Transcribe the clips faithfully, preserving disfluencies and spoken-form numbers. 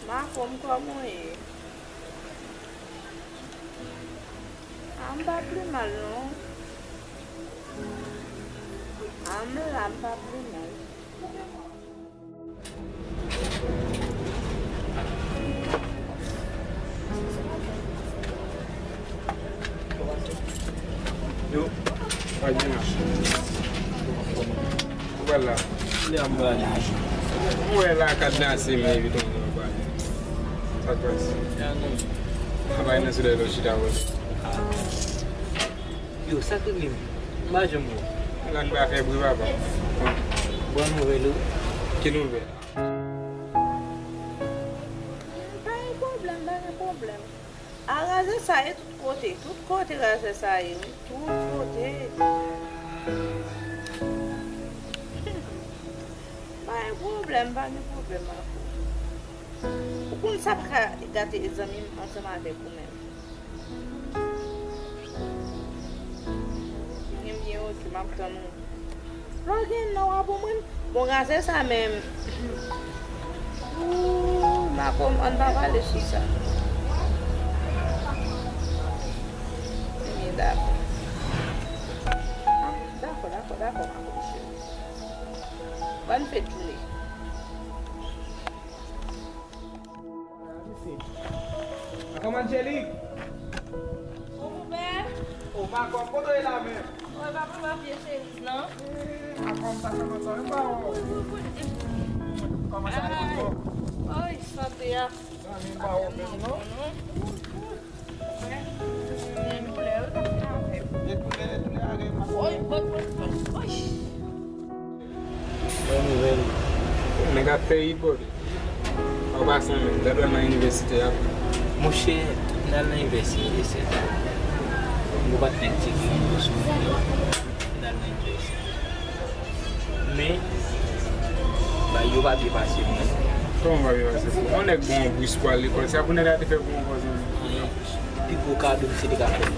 Makom, kòman w ye? A, m pa pi mal non. A, m la, m pa pi mal. Yo, pa gen la. Ou wè la. Lè a m prale. Ou wè la, kadnase men epi tonton prale. Sa k pase? Travay nan soulèy lò chita wè. Yo, sa k rive m? M pa janm wè w. Lan pa fè bri, papa. Bon nouvèl, wi. Ki nouvèl? Pa gen pwoblèm, pa gen pwoblèm. A, razè sa ye tout kote. Tout kote razè sa ye, wi. Tout kote. Pa gen pwoblèm, pa gen pwoblèm, Makou. Ou konn sa pa ka gate zanmi m ansanm avèk ou menm. Byen, byen, oke, m ap tann ou. Lè w gen nan w ap ban mwen. Bon, gade sa menm. Ooh, Makom, ann pa pale sou sa. Ebyen, dakò. Dakò, dakò, dakò, Makom cheri. Bòn fèt jounen. Makom Angelique. Ou ouvè? O, Makom, kote w ye la menm? Mwen pa pran papye cheriz, non. Eh, Makom, sa fè lontan, m pa wè w. Kòman sa ye, Makom? Ay, sante a. Zanmi, m pa wè w menm, non. Gen doulè, wi, k ap fè avè m. Gen doulè, doulè a gen, Makom. Oy, oy, oy, oy, oy. Bòn nouvèl. Nèg ap fè hip hop. An pasan menm, Dadou al nan inivèsite a. Monchè, m t al nan inivèsite, sèt. M gon patnè ki te gen yon sou mwen. M t al nan inivèsite. Men, bay yo pa byen pase mwen. Kòman pa byen pase pou ou? Yon nèg gon bous pou al lekòl, sa pou nèg la te fè pou ou, zanmi? Anyen. Pi gwo kado misye te ka fè m.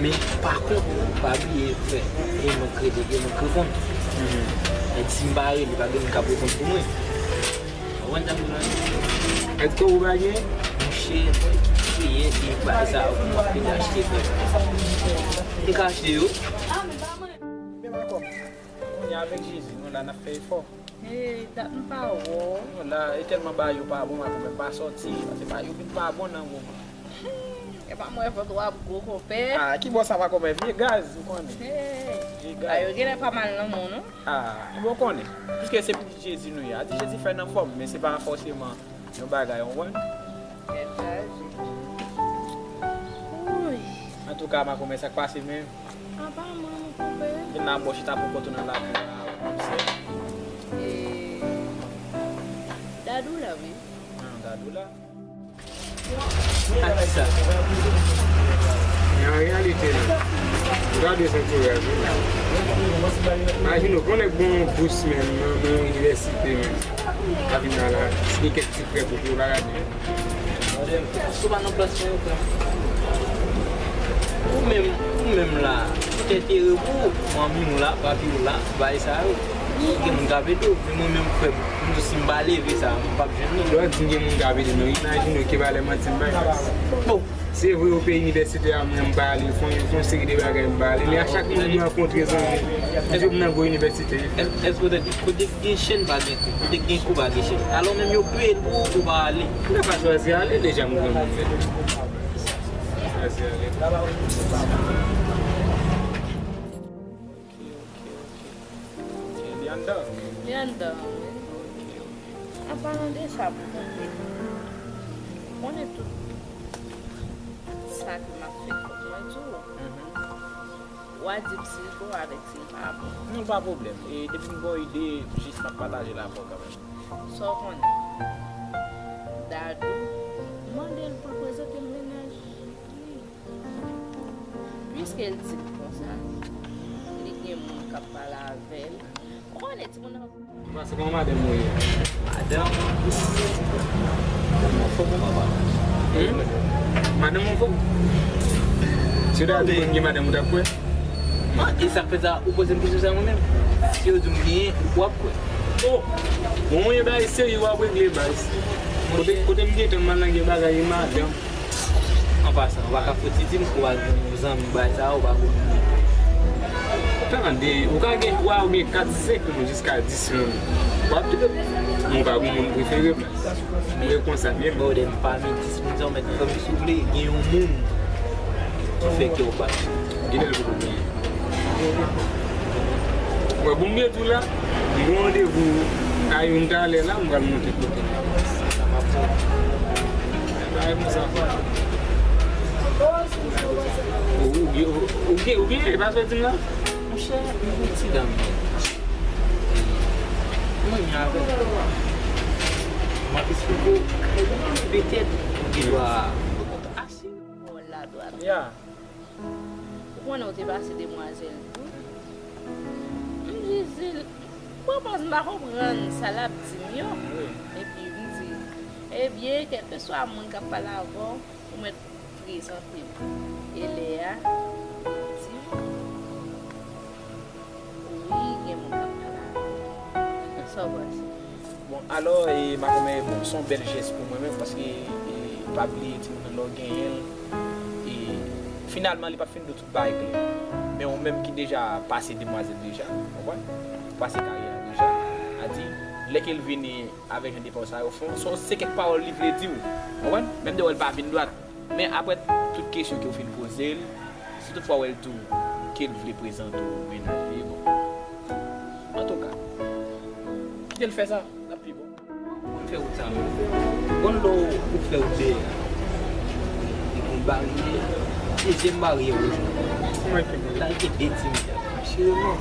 Men, pa kont, pa bliye, frè, gen mank rele, gen mank reponn. Mhm. Èk si m pa rele, pa gen moun k ap reponn pou mwen. Ou konprann sa m di w la? Èske ou pa gen? Monchè, mwen ki kreye de bagay sa yo pou mwen vin achte, frè. M ka achte yo. Men pa mwen. Men pa kòm. Kounye a avèk Jezi, nou la, n ap fè efò. Hey, dat m pa wè w. Non, la, e tèlman bagay yo pa bon, m ap menm pa sòti, paske bagay yo vin pa bon nan moman. E pa mwen fòt w ap gwo, konpè. Ah, ki bò sa pa konpè? Vye gaz, ou konnen. Hey, vye gaz. Bagay yo genlè pa mal nan men w, non? Ah, men w konnen. Piske se pitit Jezi nou ye. A di Jezi fè n anfòm, men se pa fòseman yon bagay, w konprann? Tèt chaje. Wouy. Antouka, Makomè, sa k pase menm? Apa mwen, mon konpè? Vin la, bò chita pou kont ou nan lakou la, kòmsi. E, Dadou la, wi. Ah, Dadou la. Ak sa. Nan reyalite, non. Gade sa tou, gade. Imajine w, pou nèg gon bous menm nan, nan inivèsite menm. Ka vin la, la, si gen kèk ti frè pou yo, pa gade. Sou pa nan plas mwen yo, frè. Ou menm, ou menm la, poutèt ere pou ou, manmi w la, papi w la, bagay sa yo. Gen moun k ap ede w, men mwen menm, frè m, m di si m pa leve sa, m p ap jwenn li. Lè w di gen moun k ap ede nou, imajine w ki valè manti m bay. Bon. Se vre, o peyi inivèsite a, mwen, m pa ale, fon, fon seri de bagay m pa ale. Men a chak moun m rankontre, zanmi, m di yo m nan gwo inivèsite. Èske w tande? Kote k gen chèn pa gen kou, kote k gen kou pa gen chèn. Alò menm yo peye l pou ou, ou pa ale. M ta pa chwazi ale deja m granmoun menm. Chwazi ale. Ok, ok, ok. Ok, li anndan? Li anndan, wi. Ok, ok. An palan de sa, pou konnen, konnen tout sa ke m ap fè, fòk mwen di w. Mhm. W a di m si l bon avèk si l pa bon. Non, pa pwoblèm. E depi m ba w ide, jis m ap pataje l avè w kanmenm. Sa w konnen? Dadou, mande l pou l prezante m mennaj li. Piske l di m konsa, li gen moun k ap pale avè l. Ou konnen timoun nan. Pase kòman madanm ou ye? Madanm? Anfòm ou papa? Hmm? Madanm ou anfòm? Si w ta di mwen m gen madanm ou t ap kwè? Ah, e sa k fè sa, ou poze m kesyon sa mwen menm? Si yo di m genyen, w ap kwè? Oh! Bon, yon bagay serye w ap regle, baz. Kote, kote m gentan m al nan gen bagay e madanm. An pasan, ou pa ka fouti di m kou al gen yon zanmi bay sa, ou pa konn. Tande, ou ka gen twa oubyen kat, senk moun jiska dis moun. W ap tande. Mwen pa gon moun prefere m. Mwen konsa menm. Bòdè, m pami dis moun sa, ou mèt fè m soufle, gen yon moun ki fè kè w bat. Genlè l poko bliye. Mwen, pou m byen di w la, m gen randevou a youn talè la, m pral monte kote l. Bagay konsa. Ou, ou byen, ou, ou byen, ou byen, e pa sa w di m la? Monchè, m gon ti dam. Mwen, m avè w. M ap esplike w. Petèt, ou gen dwa. Asire w la dwat. Ya. Ou konnen w te pase demwazèl tou. M jis di l, m pa konprann sa l ap di m yo. Wi. Epi m di, ebyen, kèlkeswa moun k ap pale avè w, ou mèt prezante m. E lè a, li di, wi, gen moun k ap pale avè w. Sa w panse? Bon, alò, e, makomè, bon, se yon bèl jès pou mwen menm, paske, e, pa bliye timoun nan lè w genyen l, e, finalman, li p ap fin di w tout bagay klè. Men ou menm ki deja pase demwazèl deja, w konprann? Ou pase karyè a deja. A di, lè ke l vini avèk jan de pawòl sa yo, fon, se, se kèk pawòl li vle di w, w konprann? Menm de wè l pa vin dwat. Men apre tout kesyon ke w fin poze l, si toutfwa w wè l di w ke l vle prezante w mennaj li, bon. Antouka, kite l fè sa, l ap pi bon. Mwen fè wout sa menm. Bon, lè w fè wout dèyè a, li gon baryè, dezyèm baryè ou jwenn. Kòman l fè gen la? L gen de ti medam. Asireman.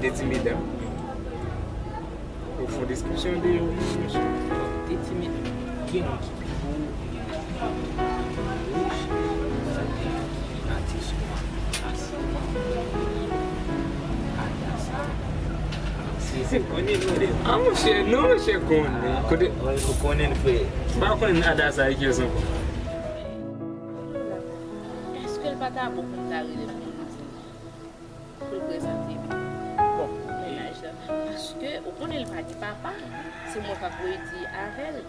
De ti medam? Ou fè yon deskripsyon de yo, monchè. De ti medam. Gen moun ki pi gwo, gen moun ki pi rich, sa te atis ou a, asireman, Adasa. Se, se konnen nou de. Ah, monchè, non, monchè, konnen. Kote? Ou konnen l, frè. M pa konnen Adasa e kiyès ankò. Èske l pa ta bon pou m ta rele l pou m di l? Pou l prezante m mennaj la. Paske, ou konnen l pa di papa, se mwen k ap voye di avè l.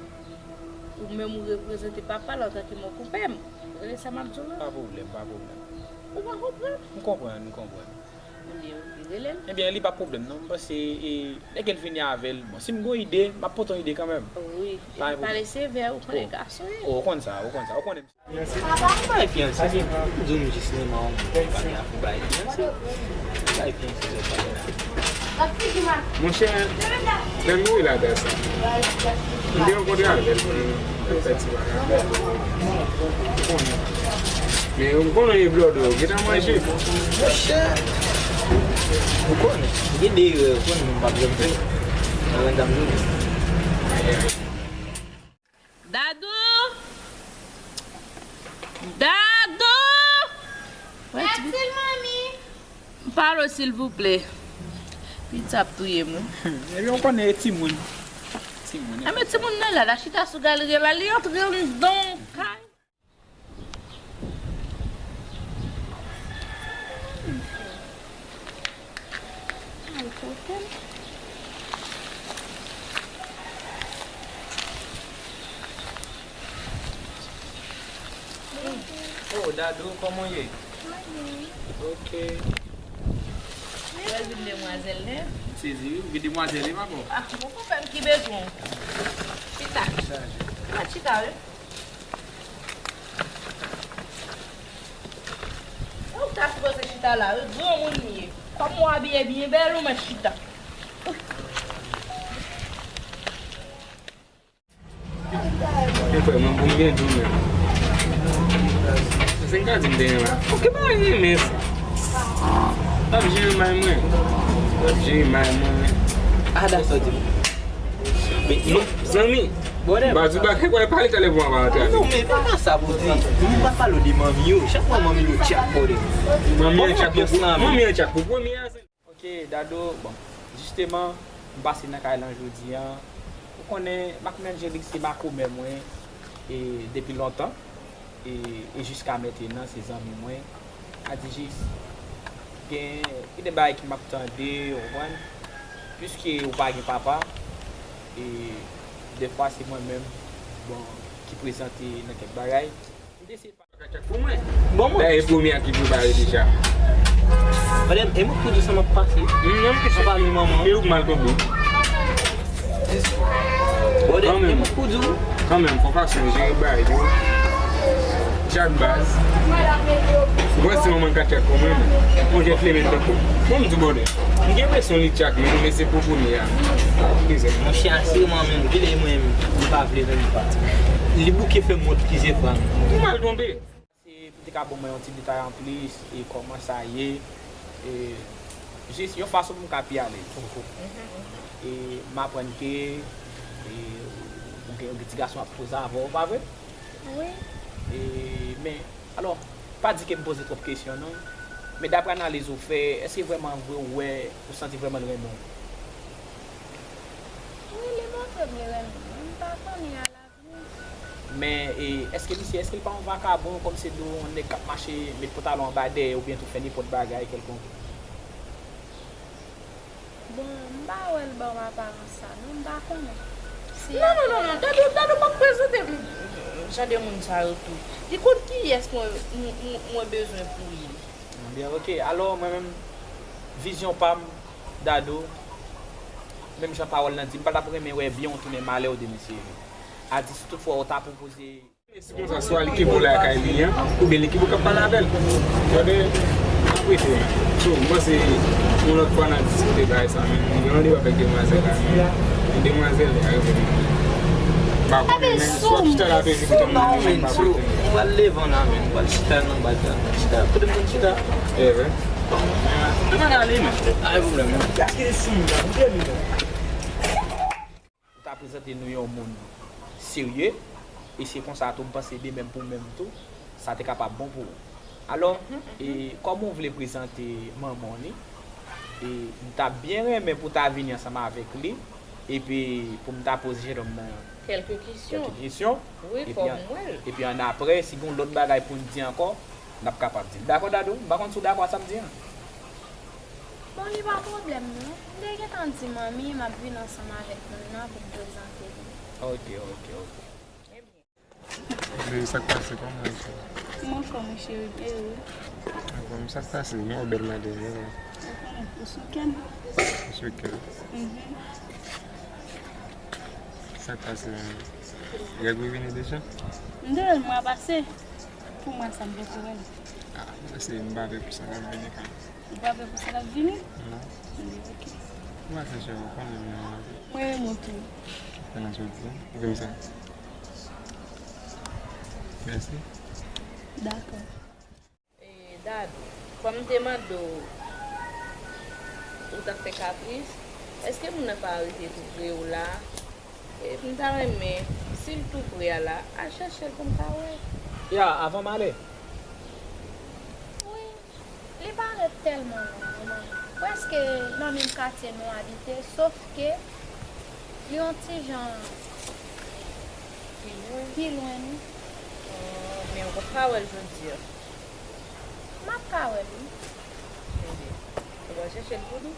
Ou menm ou reprezante papa l antanke mankoupè m. Rele sa m ap di w la. Pa pwoblèm, pa pwoblèm. Ou pa konprann? M konprann, m konprann. Ebyen, oke, rele l. Ebyen, li pa pwoblèm, non. M panse, e, lè ke l vini avè l, bon, si m gon ide, m ap pote yon ide kanmenm. Wi, epi pale sevè, ou konnen gason ye. Oh, ou konn sa, ou konn sa, ou konnen. Fiyanse? M pa gen fiyanse. M di w m jis renmen yon moun, m pa gen afè bay fiyanse. M bay fiyanse, se pa gen afè. Monchè, lè m mouri la, dè sa. M te rankontre avè l, mwen, mwen fè ti bagay avè l. Ou konnen. Men ou konnen e blòdò, ou gentan manje. Monchè, ou konnen. Gen de erè, ou konnen, m p ap janm fè. Mwen, dam, nou. Dadou! Dadou! Wè, ti... Atil, manmi! Pale, silvouplè. Pitit ap touye m, wi. Ebyen, ou konnen e timoun. Timoun, e. Enben, timoun nan la, la chita sou galeri la, li antre anndan kay. Ay, kote m? Oh, Dadou, kòman w ye? Mwen byen. Ok. Bèl vin demwazèl, ne? M sezi, wi, vin demwazèl, wi, papa. Ah, bon, konpè m ki bezwen w. Chita. Chaje. Mwen chita, wi. Ou ta sipoze chita la, wi, granmoun li ye. Kòm ou abiye byen bèl, ou mèt chita. Men frè mwen, pou m byen di w menm. Se m ka di m te renmen. Oke, pa renmen sa. L ap jere may mwen. L ap jere may mwen. Ada, sa w di m? Men, non, zanmi. Bòdè. M pa di w bagay, w pale talè pou mwen pa antre avè w. Non, men pa sa pou di. M pa pale w de manmi yo. Chak fwa manmi yo tchak bòdè. Manmi an tchak pou, manmi an tchak pou premye a. Ok, Dadou, bon, jisteman, m pase nan kay lan jodi a. Ou konnen, Makoumè Angelik se makomè mwen, e, depi lontan, e, e jiska mentenan, se zanmi mwen. A di jis, gen, gen de bagay ke m ap tande, ou konprann? Piske ou pa gen papa, e, Dèfwa, se mwen menm, bon, ki prezante nan kèk bagay. M te eseye pa. Bon, mwen. Dayè, e premye a ki prepare deja. Madam, e mwen pou di sa m ap pase. M pa vle manman. E ou k mal tonbe. Kanmenm. Kanmenm, fò fason jere bagay yo. Tchak baz. Ou panse manman ka tchak kòm mwen? Monchè, flemen tankou. Bon, m di bòdè. M gen enpresyon li tchak, men, men se pou kounye a. Monchè, asire mwen menm, vide mwen, m pa vle menm pa. Li bouke fè m wont plizyè fwa. Ou mal tonbe. Se pou te ka ban mwen yon ti detay anplis, e kòman sa ye, e jis yon fason pou m ka pi alèz. E m aprann ke, e, ou gen, ou gen ti gason ap koze avè w, pa vre? Wi. E, men, alò, pa di ke m poze twòp kesyon, non. Men daprè analiz ou fè, èske vrèman vre ou wè, ou santi vrèman l renmen w? Wi, li montre m li renmen m. M pa konnen a la. Men, e, èske misye, èske l pa yon vakabon, kòmsi di w yon nèg k ap mache met pantalon anba dèyè oubyen tou fè nenpòt bagay kèlkonk? Bon, m pa wè l ban m aparans sa, non, m pa konnen. Si... Non, non, non, non, Dadou, Dadou p ap prezante m jan de moun sa yo tou. Li konn kiyès mwen, mwen, mwen, mwen bezwen pou li. Byen, oke. Alò, mwen menm, vizyon pa m, Dadou, menm jan pawòl lan di, m pa t ap renmen wè byen w tounen malè w de mesye yo. A di si toutfwa w ta pwopoze. Si konsa, swa li ki bo lakay li an, oubyen li ki bo k ap pale avè l. Tande, m ap rete la. So, m panse yon lòt fwa n a diskite bagay sa, men m gen yon deba avèk demwazèl la, men demwazèl li a reponn mwen. M pa konnen, men swa pita la toujou ki tann mwen, men m pa konnen. Ou pral leve an la, men ou pral chita nan bak la. Chita, kote m konn chita. E vre. Ann ale, men. Pa gen pwoblèm, non. Ou ta prezante nou yon moun serye, e se konsa tou m panse de menm pou menm tou, sa te kapab bon pou ou. Alò, e, kòman w vle prezante manman w li? E m ta byen renmen pou w ta vini ansanm avèk li, epi pou m ta poze jennonm nan kèlke kesyon. Kèlke kesyon. Wi, epi fò an-, m wè l. Epi annapre, si gen lòt bagay pou n di ankò, n ap kapab di l. Dakò, Dadou? M pa konn si w dakò a sa m di an. Bon, li pa pwoblèm, non. M te gentan di manmi m ap vin ansanm avèk moun nan pou m prezante li. Ok, ok, ok. Baby, sa k pase? Kòman w ye? M anfòm, wi, cheri, e ou? Anfòm, sa k pase? Gen yon bèl maten, wi. Ou konnen, ou sou kè m. Ou sou kè m? Mhm. Sa k pase, menm? Règ ou vini deja? M te wè l mwa pase. Pou mwa sa, m poko wè l. Ah, m panse m pa vle pou sa l ap vini kanmenm. Ou pa vle pou sa l ap vini? Non. Ebyen, ok. Ou pa chèche, ou konnen m renmen w anpil. Mwen renmen w tou. Fè nan soti, hein? Ou renmen sa? Mèsi. Dakò. E, Dadou, kòm m te mande w, ou t ap fè kapris, èske moun nan pa rete tou pre w la? E, m ta renmen, si l tou pre a la, al chèche l pou m ka wè. Ya, avan m ale. Wi, li parèt tèlman lwen, manman. Prèske nan menm katye nou abite, sof ke li yon ti jan pi lwen. Pi lwen, wi. Oh, men ou p ap ka wè l jodi a. M ap ka wè l, wi. Ebyen, ou pral chèche l pou nou?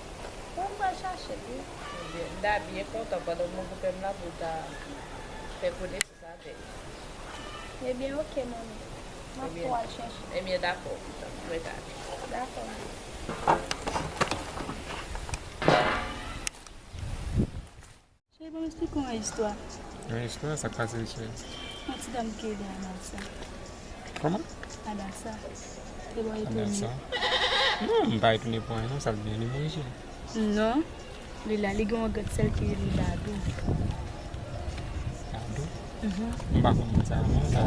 Wi, m pral chache l, wi. Ebyen, m ta byen kontan pandan m nan konpè m la pou w ta fè konesans avè l. Ebyen, oke, manmi. M ap tou al chèche. Ebyen, dakò, pitit, mwen ta ale. Dakò, manmi. Cheri, ban m eksplike w yon istwa. Yon istwa? Sa k pase, cheri? Yon ti dam ki rele Adasa. Kòman? Adasa. Te ba w etone. Adasa? Non, m pa etone pou anyen, non, sa l byen li mouri, cheri. Non. Li la, li gen yon grandsè l ki rele Dadou. Dadou? Mhm. M pa konn moun sa, non, sa.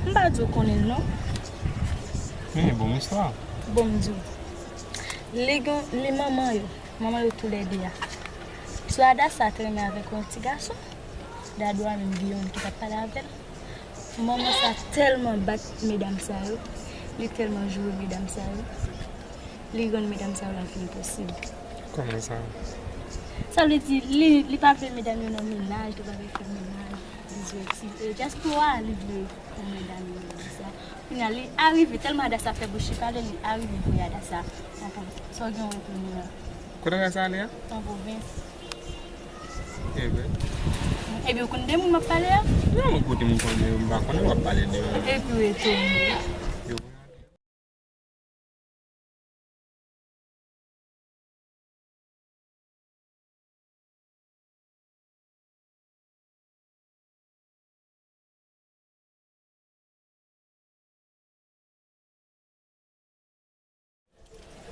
M pa di w konnen l, non. Men, bon istwa. Bon, m di w. Li gen, li manman yo. Manman yo toulède a. So Adasa te renmen avèk yon ti gason. Dadou a menm gen youn ki t ap pale avè l. Manman sa tèlman bat medam sa yo, li tèlman joure medam sa yo, li rann medam sa yo lavi enposib. Kòman sa? Sa vle di, li, li pa vle medam yo nan mennaj, li pa vle fè mennaj, li vle ti, e, dyaspora, li vle pou medam yo nan sa. Kounye a, li arive, tèlman Adasa fè bouch li pale, li arive voye Adasa an pwovens. Sa w gen w reponn li la? Kote Adasa ale a? An pwovens. E vre? Mwen Epi ou konn de moun m ap pale a? Non, kote moun konnen yo, m pa konnen w ap pale de yo. Epi w etone. Yo.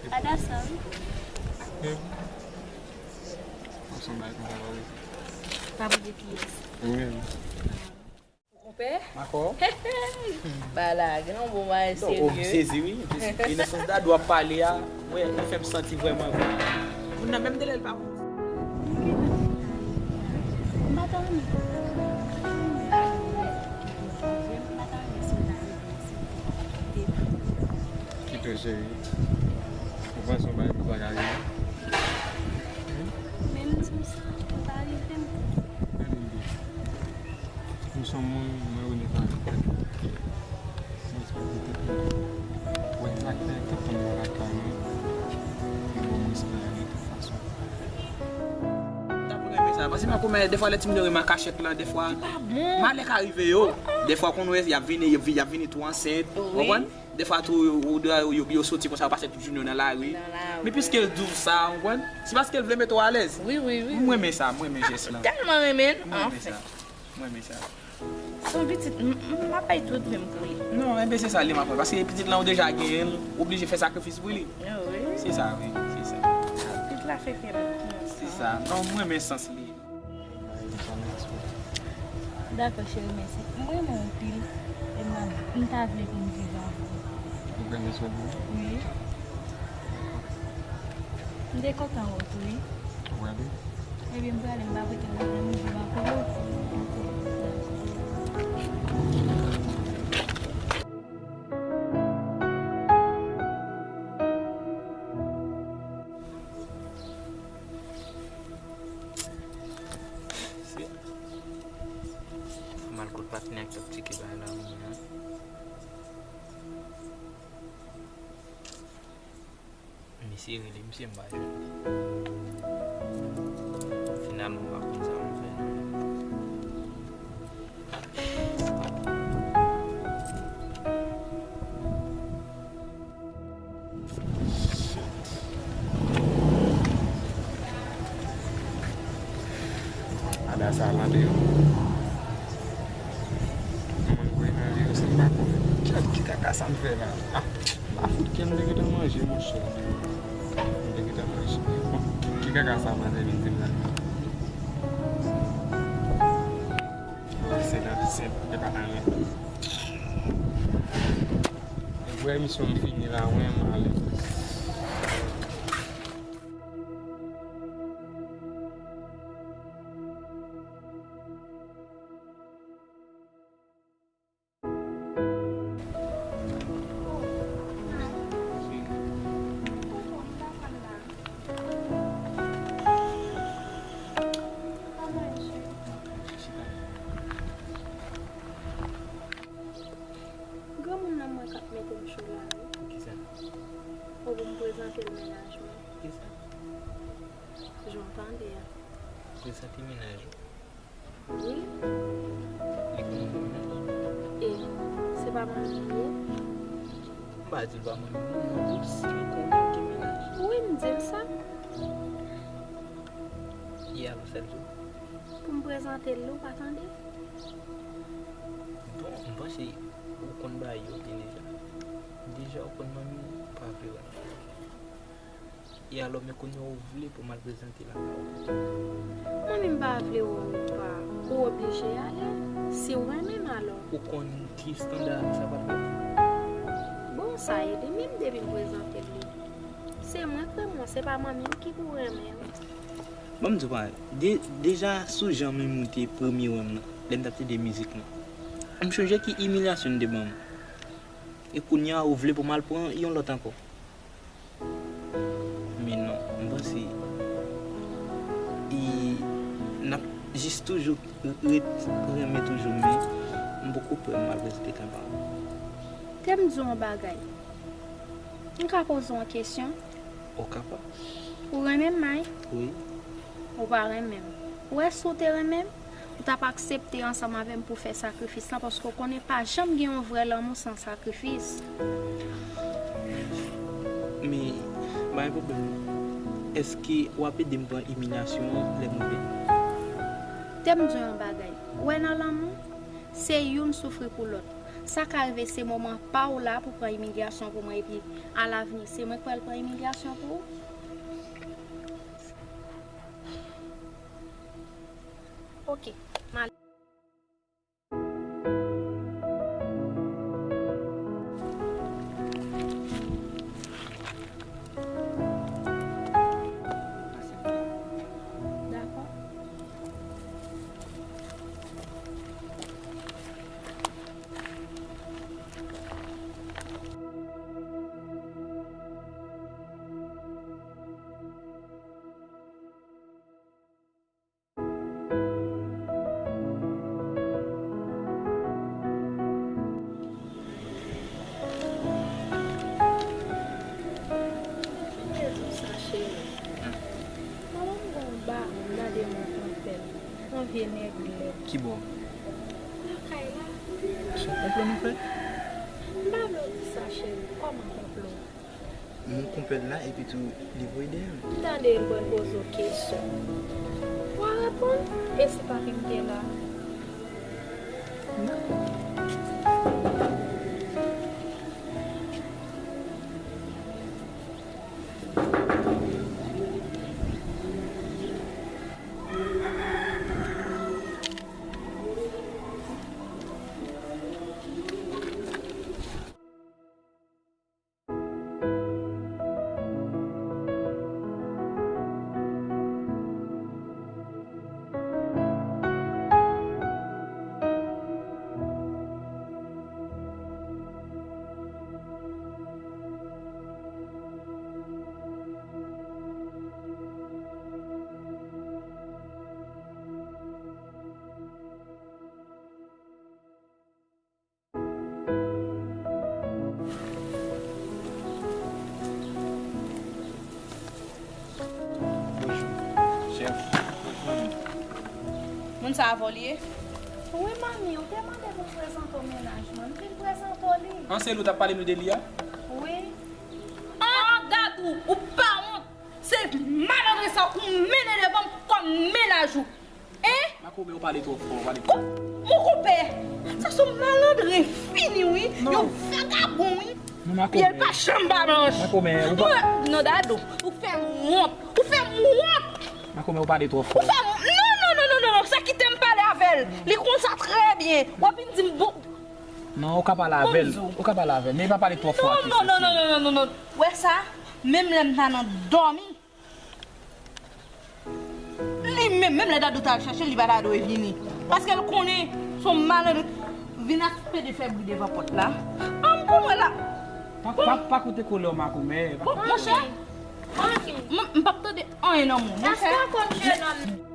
Adasa, wi. Wi. Ansanm bay konsa pa wi. Pa priye kiyès. Wi. Ou konpè? Makò. Bala, gen yon bon bagay serye. Non, oh, m sezi wi. E nan sans Dadou ap pale a, mwen, li fè m santi vrèman vre. Moun nan menm de lè l pa bon. M pa ta renmen. M pa ta renmen si w ta renmen. Kite w cheri. Ou panse yon bagay konsa ka rive? Men m di w sa, ou pa rive m. Ann di. M se yon moun, mwen rekonèt avèk tèt mwen. Mwen respekte tèt mwen. Wè, sa k fè tout moun pa ka mwen. Li ban mwen respè a de tout fason. M t ap renmen sa. Paske m ap konprann, defwa lè timoun yo renmen an kachèt lan, defwa malè ka rive yo. Defwa konn wè, y ap vini, y ap vini tou ansent. Ou konprann? Defwa tou, yo, yo, yo, yo soti konsa, yo pase tout jounen yo nan lari. Nan lari. Men piske l di w sa, ou konprann? Se paske l vle mete w alèz. Wi, wi, wi. M renmen sa, m renmen jès lan. Tèlman renmen l, anfen. M renmen sa. M renmen sa. Se yon pitit, m, m, m ap bay tout vi m pou li. Non, enben se sa li m ap wè. Paske pitit lan ou deja genyen l, ou oblije fè sakrifis pou li. Ah, wi. Se sa, wi, se sa. Pitit la fè kè m kontan. Se sa. Non, m renmen sans li. Dakò, cheri, mèsi. M renmen w anpil. E m, m ta vle vin viv avè w. Ou renmen sou mwen? Wi. M te kontan wè w tou, wi. Ou prale? Ebyen, m prale, m pa prete w lontan, m rive pa konnen w. Dakò. Mal kout patnè ak tout tike bay la, moun nan. Misye rele, misye m pa jwenn li. Finalman, m pa konn sa pou m fè non. Shit. Ada sa lan deyò. Mwen kwe nan li yo, se m pa konnen. Kèt, ki kaka sa m fè la? Ah, m pa fout kè m te gentan manje, monchè. M te gentan manje. Bon, ki kaka sa maten vin di m la? Se nan pisèn, e pa nan ren. Vrè misyon m fini la, wi, m ale. Granmoun nan m wè k ap mete m cho la wi. Poukisa? Ou pou m prezante l mennaj mwen. Poukisa? Jan w tande a. Prezante mennaj ou? Wi. Li konnen w gen mennaj? E, se pa manmi m li ye? M pa di l pa manmi m non, mwen di w si li konnen w gen mennaj. Wi, m di l sa. E alò, sa l di w? Pou m prezante l li, ou pa tande? Bon, m panse ou konn bagay yo byen deja. Deja ou konn manmi w pa vle wè l. E alò, men kounye a ou vle pou m al prezante l anba w? Manmi m pa vle wè w pa. Ou oblije ale. Si w renmen m alò. Ou konn ki estanda sa pral fè? Bon, sa ede menm depi m prezante l li. Se mwen k renmen w, se pa manmi m ki pou renmen w. Ban m di w pa, de, deja sou jan menm ou te premye wè m nan, lè m t ap tande mizik lan. M chonje ki imilyasyon n te ban m. E kounye a, ou vle pou m al pran yon lòt ankò. Men non, m panse, e, n ap jis toujou ret renmen toujou, men m poko prè m al prezante kanpa. Kite m di w yon bagay. M ka poze w yon kesyon? Ou kapab. Ou renmen m, May? Wi. Ou pa renmen m. Ou wè si w te renmen m, Ou t ap aksepte ansanm avè m pou fè sakrifis lan, paske w konnen pa janm gen yon vrè lanmou san sakrifis. Men, pa gen pwoblèm. Èske w ap ede m pran imilyasyon an lè m rive? Te m di w yon bagay. Ou wè nan lanmou, se youn soufri pou lòt. Sa ka rive se moman pa w la pou pran imilyasyon pou mwen, epi alavni, se mwen k pral pran imilyasyon pou ou. Ok, m ale. Dakò. Kite di w sa, cheri. Manman m gen yon bawon, gade m yon konpèl, yon vye nèg lèd. Ki bò? Lakay la. Se yon konplo nou fè? M pa vle w di sa, cheri. Kòman konplo? Moun konpèl la, epi tou, li voye dèyè m. M tande l pral poze w kesyon. W a reponn, e si papi m te la? Bonjou, chèf. Moun sa a vòlye? Wi, manmi, ou te mande pou m prezante w mennaj mwen. M vin prezante w li. An, se li w t ap pale nou de li a? Wi. An, Dadou, ou pa wont! Se malandren sa ou mennen devan m kòm mennaj ou. Hein? Makomè, ou pale twò fò, ou pale twò fò. Mon konpè, sa se yon malandren fini, wi. Non. Yon vagabon, wi. Non, makomè. Pyel pa janm pa blanch. Makomè, ou pa... Non, Dadou, ou fè m wont. Ou fè m wont. Makomè, ou pale twò fò. Ou fè m... Non, non, non, non, non, non. Sa kite m pale avè l. Li konn sa trè byen. W ap vin di m bon. Non, ou ka pale avè l. Ou ka pale avè l. Men pa pale twò fò ak li, non, non, non, non, non, non. Ou wè sa? Menm lè m ta nan dòmi. Li menm, menm lè Dadou t al chache l, li pa ta dwe vini. Paske l konnen se yon malandren vin ak pede fè bri devan pòt la. An, m konn wè la. Pa, pa, pa koute kolè w, makomè. Bon, monchè, m, m p ap tande anyen nan moun, monchè. Èske w konn jenòm?